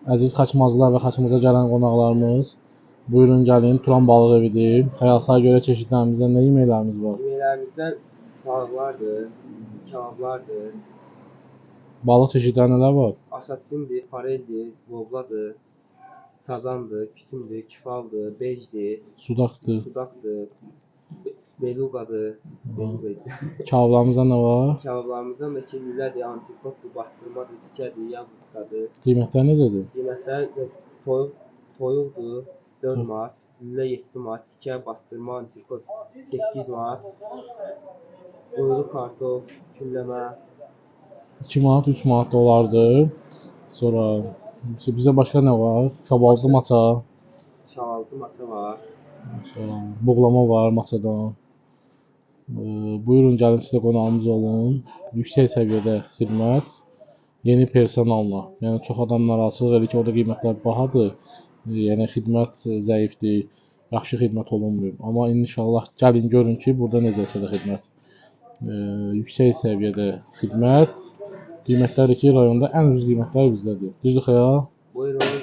Əziz Xaçmazlılar və Xaçmaza gələn qonaqlarımız, buyurun gəlin, Turan balıq evidir. Xəyalsaya görə çeşidlərimizdə nə yeməklərimiz var? Yeməklərimizdən balıqlardır, kabablardır, Balıq çeşidləri nələr var? Asatindir, fareldir, bobladır, sazandır, kütümdür, kifaldır, bejdir, Sudaqdır. Sudaqdır, beluqadır, beluqa idi. Kabablarımızda nə var? Kabablarımızdan da ki, lülədir, antrikotdur, bastırmadır, tikədir, yablıçkadır. Qiymətləri necədir? Qiymətləri də toyuqdur, 4 manat, lülə 7 manat, tikə, bastırma, antrikot 8 manat, quyruq kartof, külləmə. 2 manat, 3 manat da olardı. Sonra bizə başqa nə var? Kabablı maça. Kabablı maça var. Sonra buğlama var maçadan. Buyurun gəlin, siz də qonağımız olun. Yüksək səviyyədə xidmət, yeni personalla. Yəni çox adam narazılıq edir ki, orada qiymətlər bahadır. Yəni xidmət zəifdir, yaxşı xidmət olunmuyor. Amma inşallah gəlin görün ki, burada necəsə də xidmət. Yüksək səviyyədə xidmət. Qiymətlər ki, rayonda ən ucuz qiymətlər bizdədir. Düzdür, Xəyal? Buyurun,